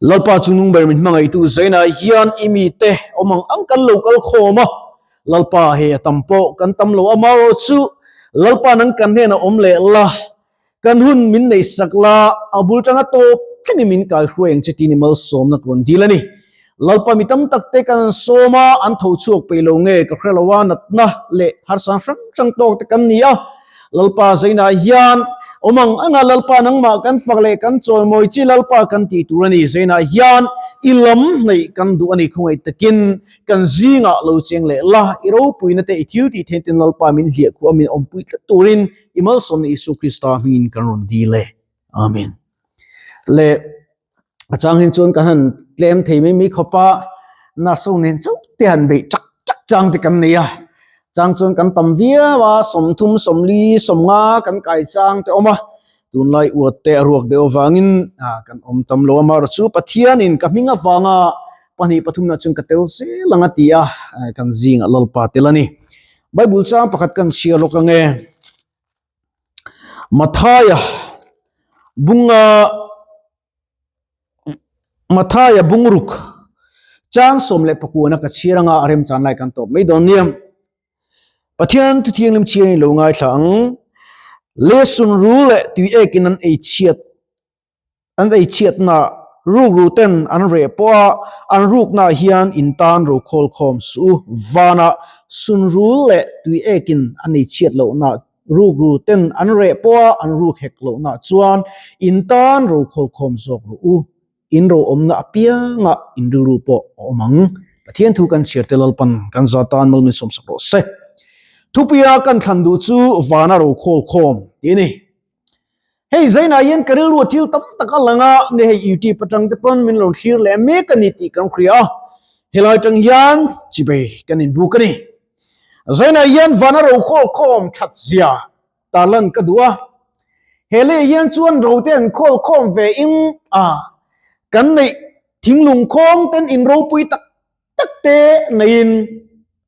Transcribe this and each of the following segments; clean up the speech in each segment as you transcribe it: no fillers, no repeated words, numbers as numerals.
Lalpa chu nung ber min hmangaihtu Zainah hian i mite awm ang ang kan lo kal khawm a, Lalpa hei a tam pawh kan tam lo amarawh chu Lalpa nang kan hnenah awm leh la, kan hun min neih sak la, a bul tanga tawp thlengin min kai hruai ang che tih ni malsawmna ka rawn dil a ni. Lalpa mi tam tak te kan sawm a, an tho chhuak peih lo nge ka hre lo a, natna leh harsa hrang hrang tawk te kan ni a, Lalpa Zainah hian awm ang anga Lalpa nangmah kan fak leh kan chawimawi chi Lalpa kan tih tur a ni. Zainah hian i lam hnaih kan duh a ni khawngaih takin kan zingah lo cheng leh la, i ropuina te i thil tih theih ten Lalpa min hliah khuh a min awmpui tlat turin i malsawmna Isua Krista hmingin kan rawn dil e. Amen. Le a chang hin chuan kan han tlem thei mai mai khawp a nurse ho nen chauh te han beih chak chak chang te kan nei a chang chuan kan tam viau a 30 40 50 kan kai chang te awm a tunlai uat te a ruak deuh avangin ah kan awm tam lo a amaherawhchu chu Pathianin ka hming avanga pahnih pathumna chuan ka tel zel ang a ti a kan zingah Lalpa tel a ni Bible chang pakhat kan chhiar lawk ange. Mathaia bunga Mathaia bungruk chang 14 ka chhiar anga a remchan lai kan tawp mai dawn nia. Pathian thu thianghlim chhiarin lo ngaithla ang. Lesun rul leh tui ekin an ei chhiat An ei chhiatna rukru ten an reh pawh a, an rukna hian in tan ro khawl khawm suh u. Vanah sunrul leh tui ekin an ei chhiat lohna rukru ten an reh pawh a, an ruk hek lohna chuan in tan ro khawl khawm zawk rawh u. In ro awmna apiangah in rilru pawh a awm ang. Pathian thu kan chhiar te Lalpan kan za tan mal min sawmsak rawh se. Thupuia kan thlan duh chu vana ro khawl khawm tih a ni. Hei Zainah hian ka rilru a thil tam tak a lang a, ni hei YouTube atang te pawn min rawn thlir leh mek a ni tih kan hria a, helai atang hian chibei kan inbuk a ni. Zainah hian vana ro khawl khawm that zia tarlan ka duh a, he leh hian chuan ro te an khawl khawm ve in a, kan neih thinglung khawng ten in ropui tak tak te neiin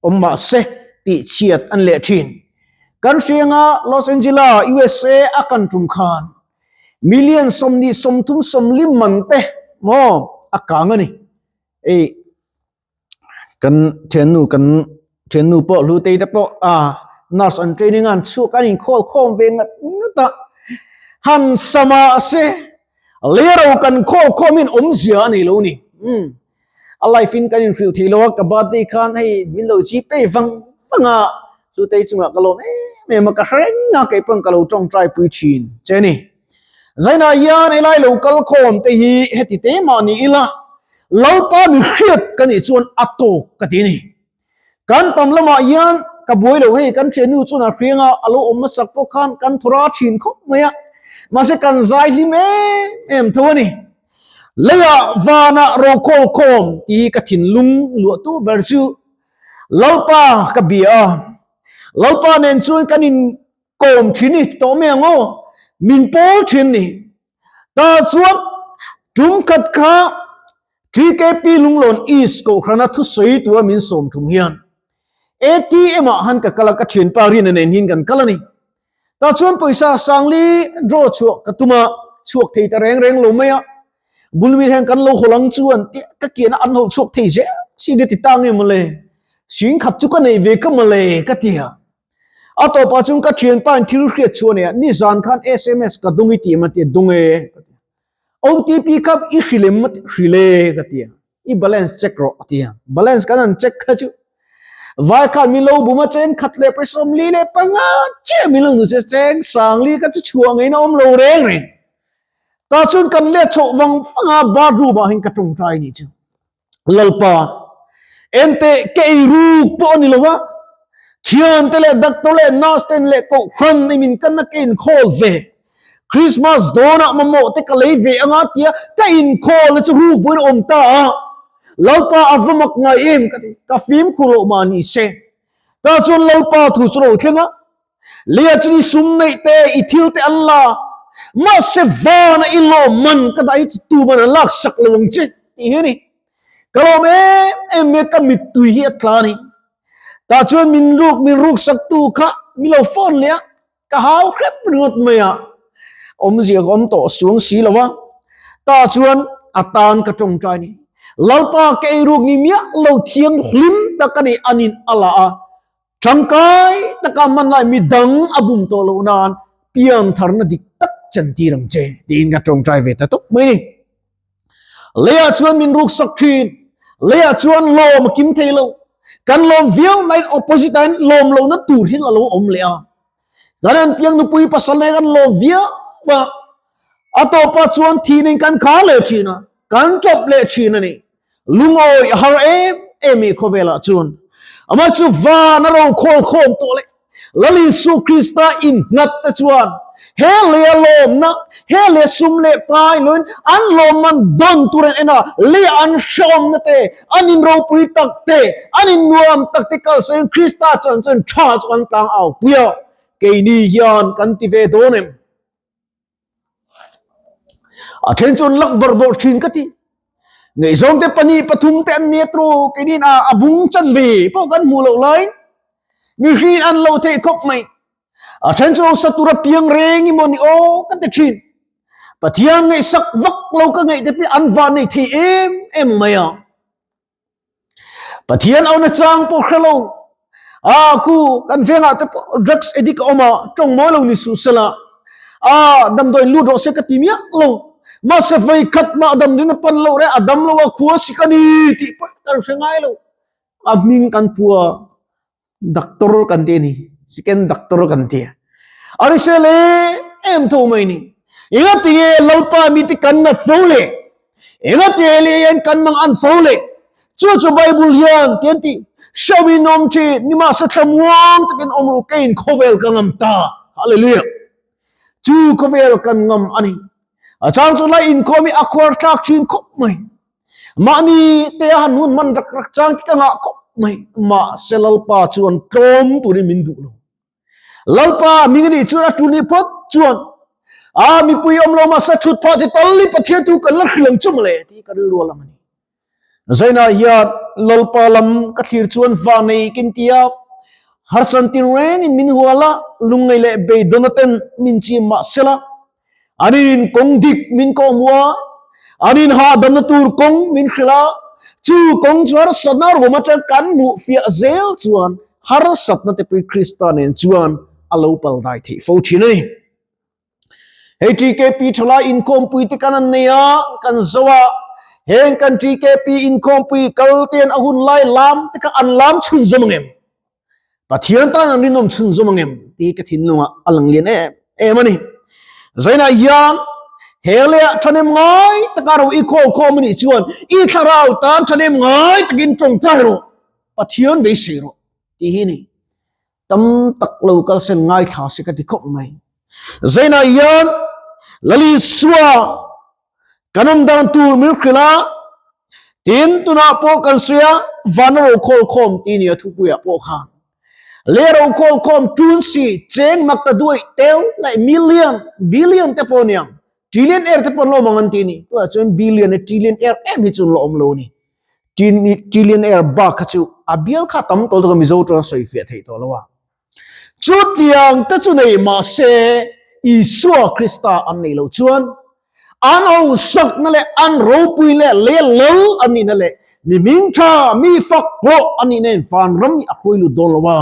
awm mah se tih chhiat an leh thin. Kan hrianga Los Angeles, USA a kan tum khan million 20 30 40 man te maw a kang a ni. Ei kan thiannu kan thiannu pawh Hlutei te pawh a nurse an training an chhuak an inkhawl khawm ve ngat ngat a han sama se Lero kan khawl khawmin awmzia a nei lo ni. Umm. A life in kan inhrilh thei lo a, ka birthday khan hei min lo chi pei vang vang a, Hlutei chungah ka lawm em em a, ka hre reng a, kei pawn ka lo tawngtai pui thin che ni. Zainah hian helai lo kal khawm te hi heti te mah ni ila, Lalpa mi hriat ka nih chuan a tawk ka ti a ni. Kan tam lamah hian ka buai lo hei kan thiannu chuan a hriang a, a lo awm hmasak pawh khan kan thawra thin khawp mai a, mahse kan zai hlim em em tho a ni. Leiah vanah ro khawl khawm tih hi ka thinlung luahtu ber chu Lalpa ka bia a, Lalpa nen chuan kan in kawm thin ni tawh mai ang aw, min pawl thin ni. Tah chuan tum khat kha TKP Lunglawn East Kohhrana thusawi tura min sawm tum hian ATM ah han ka kal a, ka thianpa Rina nen hian kan kal a ni. Tah chuan pawisa Sangli draw chhuah ka tum a, chhuak thei ta reng reng lo mai a. Bulmi hian kan lo hawl ang chuan tih ka kian a an hawl chhuak thei zel si ni ti ta nge mawle. Sing khat chu ka nei ve ka mawle ka ti a. A tawpah chuan ka thianpa in thil hriat chu a nei a, nizan khan sms ka dung i ti em a ti a, dung e ka ti a. OTP kha i hrilh em a ti, hrilh e ka ti a, i balance check rawh a ti a, balance kan han check kha chu vai khan min lo bum a, cheng khat leh 45 chiah min lo nu che, cheng 10,000 kha chu chhuah ngeiin a awm lo reng reng. Tah chuan kan let chhoh vang vang a, bathroom ah hian ka tawngtai ni chu. Lalpa, ente ka ei ruk pawh a ni lo va, thiante leh doctor leh nurse ten leh kohhran i min kan a ka inkhawl ve. Christmas dawnah mamawh te ka lei ve anga tia ka inkhawl na chu ruk pawhin a awm ta a. Lalpa a va mak ngai em ka ti, ka fimkhur loh mah ni se. Tah chuan Lalpa thu chu lo thleng a, Leia chu i sum neih te, i thil te an la, mahse vana i lawm man ka dah hi chu tuman an lak sak lo ang che tih hi a ni. Ka lawm em em mai a, ka mittui hi a tla a ni. Tah chuan min ruk min ruk sak tu kha min lo phone leh a, ka hau hrep ringawt mai a, awmzia ka awm tawh suang si lo a. Tah chuan. atan ka tawngtai ni. Lalpa ka eiruk ni miah lo thianghlim tak a ni anin a la a. Tangkai taka man lai midang a bum tawh loh nan piantharna dik tak chantir ang che tiin ka tawngtai ve ta tawp mai ni. Leiah chuan min ruksak thin, leiah chuan lawm a kim thei lo. Kan lawm viau laiin opposite ah hian lawm lohna tur hi a lo awm leh a. Kan an piang nupui pasal nen kan lawm viau a, a tawpah chuan thinin kan khar leh thin a, kan tawp leh thin a ni. Lungawi a har em em i khawvelah chuan amah chu van a ro khawl khawm tawh leh Lal Isu Krista innghat te chuan he lei a lawmna, he lei sum leh pai loin an lawmman dawn tur an en a, lei an hrehawmna te, an inropui tak te, an innuam tak te kalsain Krista chuan chuan tha chu an tlang au pui a, keini hian kan ti ve dawn em? A then chuan lak bar bawrh thin ka ti. Ngaihzawng te pahnih pathum te an nia tru keinin a a bung chan ve pawh kan hmuh loh lai. Mihring an lo theih khawp mai. A then chu sa tura piang reng i maw ni aw ka ti thin. Pathian ngaihsak vak lo ka ngaih te pi an van nei thei em em mai a. Pathian auna chang pawh hre lo. A ku kan vengah te pawh drugs addict a awm a, tawng mawi lo ni suh sela. A damdawiin lut rawh se ka ti miah lo. Mahse vei khat mah damdawiin a pan loh reh a dam lo a khua sik a ni tih pawh kan hre ngai lo. A hming kan pu a. Doctor kan ti a ni, second doctor kan ti a. A hrisel em em tho mai ni. Enga tinge Lalpa mite kan nat fo le? Enga tinge leh hian kan mang an fo le? Chu chu Bible hian ti an ti, Hreawmin awm thin, nimahse thlamuang takin awm ru, keiin khawvel ka ngam ta. Hallelujah. Chu khawvel kan ngam a ni. A chang chu lai inkhawm hi a khuar thlak thin khawp mai. Mahni te a han hun man rak rak chang te ka ngah khawp mai. Mahse Lalpa chuan tlawm turin min duh lo. Lalpa ming anih chuan a tu nih phawt chuan a mipui awm lo mahse thut phah ti tal i Pathian thu kan la hriam chu mawle tih ka rilru a lang a ni. Zainah hian Lalpa lam ka thlir chuan vanei kin tia harsan tin rengin min hual a, lungngai leh beidawn aten min chim mahsela Anin kawng dik min kawhhmuh a, anin hahdamna tur kawng min hrilh a, chu kawng chu harsatna ruam atang kan hmuh fiah zel chuan harsatna te pui Krista nen chuan a lo pal dai theih fo thin a ni. Hei TKP thalai inkhawmpui te kan an nei a, kan zo a, heng kan TKP inkhawmpui kal ten a hun lai lam te kha an lam chhunzawm ang em? Pathian tan an rinawm chhunzawm ang em tih ka thinlungah a lang lian em em a ni. Zainah hian he leiah thahnem ngai taka ro i khawl khawm a nih chuan i thlarau tan thahnem ngai takin tawngtai rawh, Pathian beisei rawh tih hi a ni. Tam tak lo kalsen ngaithla se ka ti khawp mai. Zainah hian Lalisua Kan awm dan tur min hrilh a, tin tunah pawh kan sawi a, van a rokhawl khawm tih nia thupuiah pawh khan lei a rokhawl khawm tun si cheng mak ta duai tel leh million, billion te pawh aniang, trillion air te pawh an la awm ang an tih a ni. Tunah chuan billion leh trillion air em hi chu an la awm lo a ni. Trillion air bak kha chu a bial kha tam tawh lutuk a Mizo tawng a sawi fiah theih tawh lo a. Chutiang te chu nei mahse Isua Krista an neih loh chuan an hausakna leh an ropui leh lei a lal an nihna leh mi hming tha, mi fak pawh an nihna in vanram hi a hruai lut dawn lo a,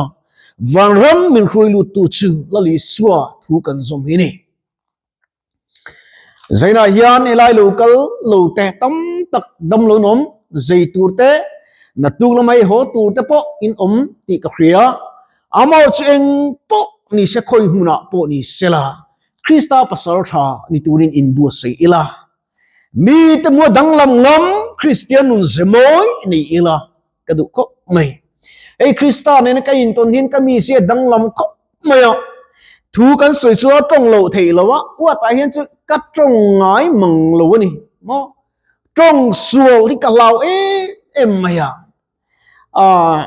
vanram min hruai luttu chu Lal Isua thu kan zawm hi a ni. Zainah hian helai lo kal lo te tam tak dam lo nawm zei tur te naktuk lama hei haw tur te pawh in awm tih ka hria. Amah chu eng pawh ni se khawi hmunah pawh ni sela Krista pasal tha ni turin inbuatsaih ila. Mite mua danglam ngam Kristian nun ze mawi nei ila ka duh khawp mai. Hei Krista nena ka intawn hian ka mi zia danglam khawp mai a. Thu kan sawi chu a tawng loh theih lo a, uatah hian chu ka tawng ngai mang lo a ni maw. Tawng sual hi ka hlau em em mai a. Aaa.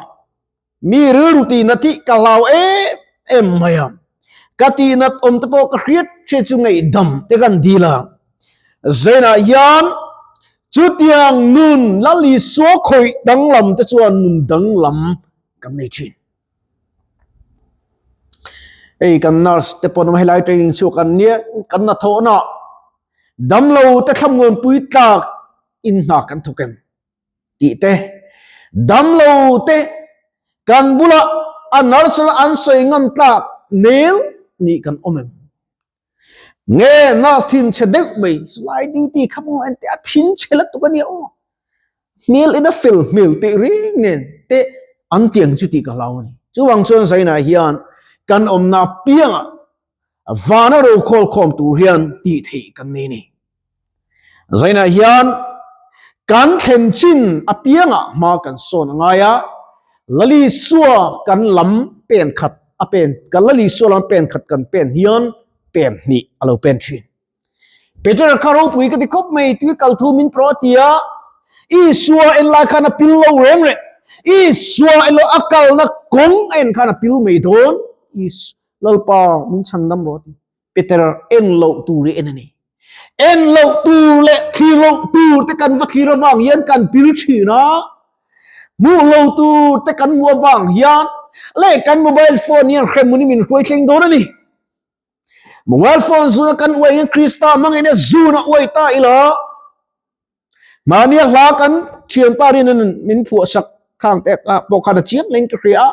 Mi rilru tihna tih ka hlau em em mai a, ka tihnat awm te pawh ka hriat hriat chu ngaihdam te kan dil a. Zainah hian chutiang nun Lal Isua khawih danglam te chuan nun danglam kan nei thin. Hei kan nurse te pawn helai training chhuak an nia, kan hnathawhna damlo te thlamuanpui tlak. in hna kan thawk em tih te, damlo te kan bula a nurse an sawi ngam tlak nel nih kan awm em? Nge nurse thin chhe deuh mai chulai duty kha maw ente a thin chhe lutuk a nia aw. Hmel in a fel hmel teh reng nen te an tiang chu tih ka hlau a ni. Chuvang chuan Zainah hian kan awmna apiangah vana rokhawl khawm tur hian tih theih kan nei a ni. Zainah hian kan thlen chin apiangah hma kan sawn a ngai a, Lalisua kan lam pen khat a pen, kan Lalisua lam pen khat kan pen hian pen hnih a lo pen thin. Peter kha ropui ka ti khawp mai, tui kal thu min pro a ti a, Isua en lai khan a pil lo reng reng, Isua en lo a kalna kawng a en khan a pil mai dawn, Is Lalpa min chhan dam rawh a ti. Peter en loh tur hi en a ni. En loh tur leh thlir loh tur te kan va thlir avang hian kan pil thin a, hmuh lo tur te kan hmuh avang hian leh kan mobile phone hian hremhmun hi min hruai thleng dawn a ni. Mobile phone zuna kan uai hian Krista hmangin a zuna uai ta ila, Mahnia hla kan thianpa rin in min phuah sak khang te pawh khan a chiang lein ka hria a.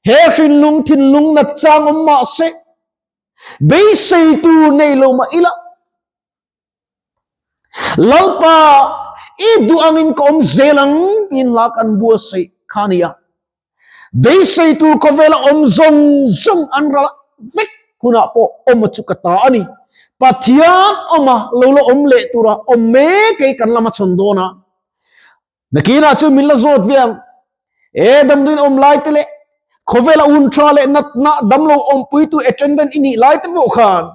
He hrinlung thinlung nat chang awm mah se, beisei tur nei lo mah ila, Lalpa i duh angin ka awm zel ang tiin hla kan buatsaih kha a ni a. Beisei tur khawvela awm zawng zawng an ral vek hunah pawh awm a chu ka ta a ni. Pathian awma lo la awm leh tura awm mek hi kan lama chhawn dawn a. Nakinah chu min la zawt ve ang. E damdawiin awm lai te leh khawvela hun tha leh natna damlo awmpuitu attendant i nih lai te pawh khan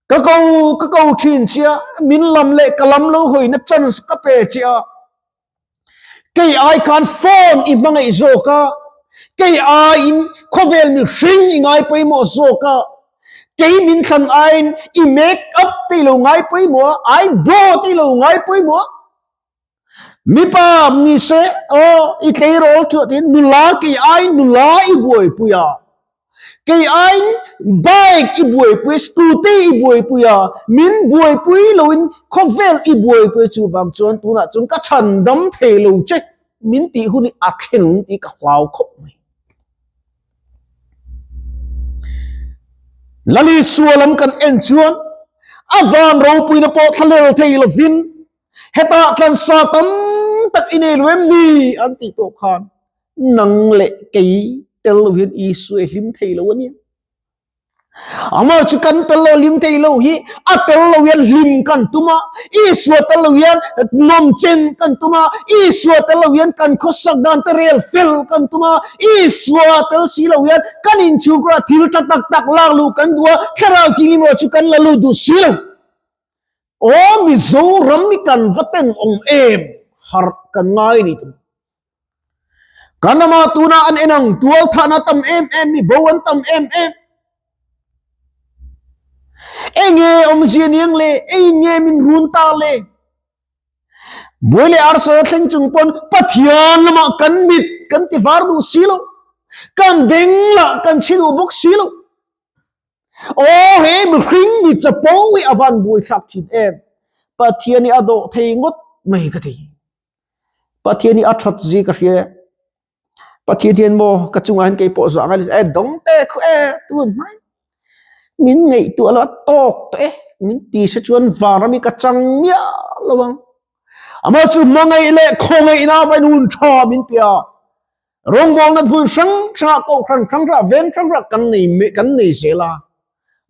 ka ko ka ko thin che a, min lam leh ka lam lo hawina chance ka pe che a. Kei ai khan phone i hmangaih zawk a, kei aiin khawvel mihring i ngai pawimawh zawk a, kei min thlan aiin i make up te i lo ngai pawimawh a, eyebrow te i lo ngai pawimawh a. Mipa ni se aw i tleirawl thuah tiin nula kei aiin nula i buaipui a. Kei aiin bike i buaipui, scooty i buaipui a, min buaipui loin khawvel i buaipui chuvang chuan tunah chuan ka chhan dam thei lo che min tih hun hi a thleng tih ka hlau khawp mai. Lalisua lam kan en chuan a van ropuina pawh thlalel thei lovin hetah tlansa tam tak i nei lo em ni an tih pawh khan Nang leh kei tel lo hian Isua i hlim thei lo a nia. Amah chu kan tel lo hlim thei lo hi a tel lo hian hlim kan tum a, Isua tel lo hian nawmchen kan tum a, Isua tel lo hian kan khawsak dan te rel fel kan tum a, Isua tel si lo hian kan inchhungkawrah thil tha tak tak lak luh kan duh a, thlarau thianghlim erawh chu kan la lut duh si lo. Aw Mizoram hi kan va tenawm em? Harh kan ngai ni tum. Kan ama tuna an en ang tual thahna tam em em mi bo an tam em em. Enge awmzia niang le, ei nge min run ta le. Buai leh arsa thleng chung pawn Pathian lamah kan mit kan ti var duh si lo. Kan beng lah kan chhi duh bawk si lo. Aw he mihring mi chapo hi a van buai thlak thin em. Pathian hi a dawh thei ngawt mai ka ti. Pathian hi a that zi ka hria Pathian hian maw ka chungah hian kei pawh zah ngai e dawng te khu e tun hmai min ngaihtuah lo a tawk tawh e min ti se chuan vanram hi ka chang miah lo ang amah chu hmangaih leh khawngaihna vain hun tha min pe a rawngbawlna hmun hrang hrangah kohhran hrang hrangah veng hrang hrangah kan nei kan nei zel a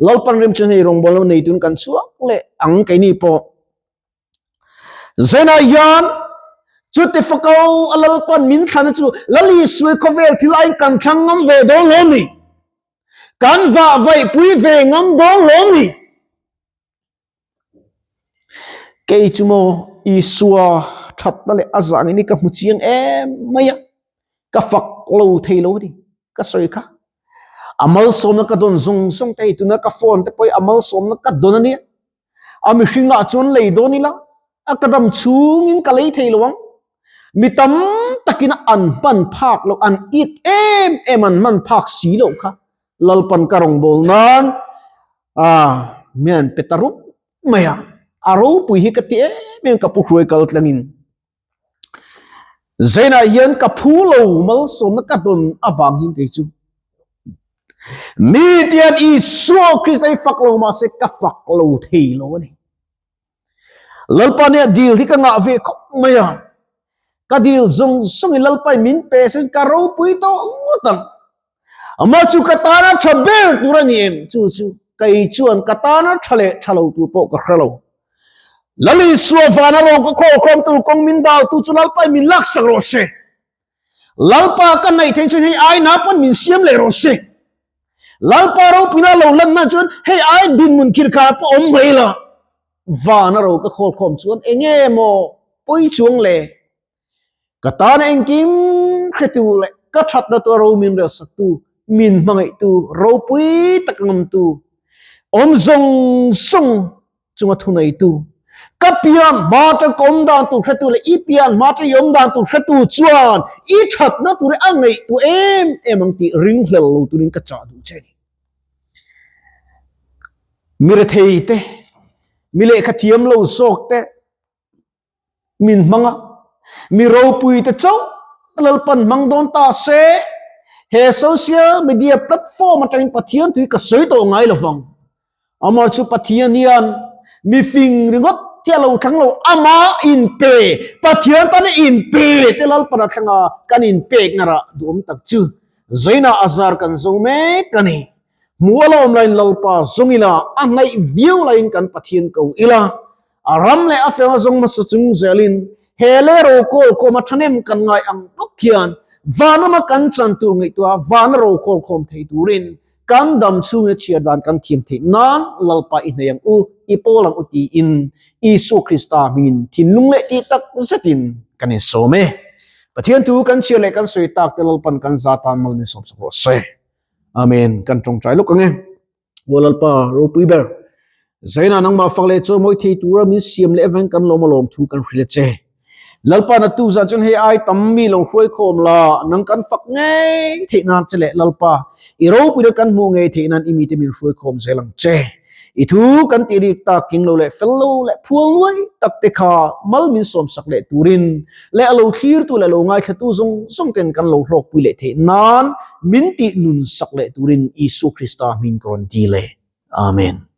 Lalpan rem chuan hei rawngbawlna nei tun kan chhuak leh ang keini pawh Zainah hian chuti fako a Lalpan min thlan chu Lal Isua khawvel thil aiin kan thlang ngam ve dawn lo ni. Kan vah vaih pui ve ngam dawn lo ni. Kei chu maw Isua thatna leh a zangin hi ka hmu chiang em mai a, ka fak lo thei lo a ni, ka sawi kha. A malsawmna ka dawn zawng zawng te hei tuna ka phone te pawh hi a malsawmna ka dawn a nia. A mihringah chuan lei dawn ila, a ka dam chhungin ka lei thei lo ang. Mi tam takin an hman phak loh, an it em em an hman phak si loh kha Lalpan ka rawngbâwl nan a mi an pe ta rup mai a. A ropui hi ka ti em em ka pu hruai kal tlangin. Zainah hian ka phu lo malsawmna ka dawn avang hian kei chu mi tian Isua Krista hi fak lo mahse ka fak lo thei lo a ni. Lalpa nia dil hi ka ngah ve khawp mai a. Ka dil zawng zawngin Lalpa in min pe se ka ropui tawh ngawt ang. Amah chu ka tana tha ber tur a ni em? Chu chu kei chuan ka tana tha leh tha lo tur pawh ka hre lo. Lal Isua vana ro ka khawlkhawm tur kawng min dal tu chu Lalpa in min laksak rawh se. Lalpa ka hnaih theih chuan hei ai na pawn min siam leh rawh se. Lalpa ropuina lo lan nan chuan hei ai dinhmun khirkhar pawh awm mai la. Vana ro ka khawlkhawm chuan enge maw pawi chuang le? Ka tana engkim hretu leh ka thatna tua ro min relsaktu, min hmangaihtu, ropui tak ngamtu, awm zawng zawng chunga thuneitu, ka pian hma atang ka awm dan tur hretu leh i pian hma atang i awm dan tur hretu chuan i thatna tur hi a ngaihtuah em em ang tih ringhlel lo turin ka chah duh che a ni. Mi rethei te, mi lehkha thiam lo zawk te, min hmang a, mi ropui te chauh Lalpan hmang dawn ta se, he social media platform atangin Pathian tui ka sawi tawh ngai lo vang. Amah chu Pathian hian mi fing ringawt hi a lo thlang lo, ama inpe, Pathian tana inpe te Lalpan a thlang a, kan inpek ngarah duhawm tak chu Zaina Azar kan zo mek a ni. Hmuh a la awm laiin Lalpa zawng ila, a hnaih viau laiin kan Pathian ko ila, a ram leh a felna zawng hmasa chung zelin he leh rokawl khawma thahnem kan ngai ang bawk hian vanrama kan chan tur ngaihtuah vana rokawl khawm thei turin kan dam chhunga chhiar dan kan thiam theih nan Lalpa i hnaih ang u, i pawl ang u tiin Isua Krista hmingin thinlung leh tih tak zetin kan insawm e. Pathian thu kan chhiar leh kan sawi tak te Lalpan kan za tan mal min sawmsak rawh se. Amen. Kan tawngtai lawk ang e. Aw Lalpa ropui ber. Zaina nangmah fak leh chaw mawi thei tura min siam leh avangin kan lawm alawm thu kan hrilh a che. Lalpa na tu zan chuan hei ai tam mi lo hruai khawm la, nang kan fak ngei theih nan che leh Lalpa i ropuina kan hmuh ngei theih nan i mite min hruai khawm zel ang che. I thu kan tih rik tak king lo leh fel lo leh phual nuai tak te kha mal min sawm sak leh turin leh a lo thlir tu leh lo ngaithla tu zawng zawng ten kan lo hlawkpui leh theih nan min tih nun sak leh turin Isua Krista hming ka rawn dil e. Amen.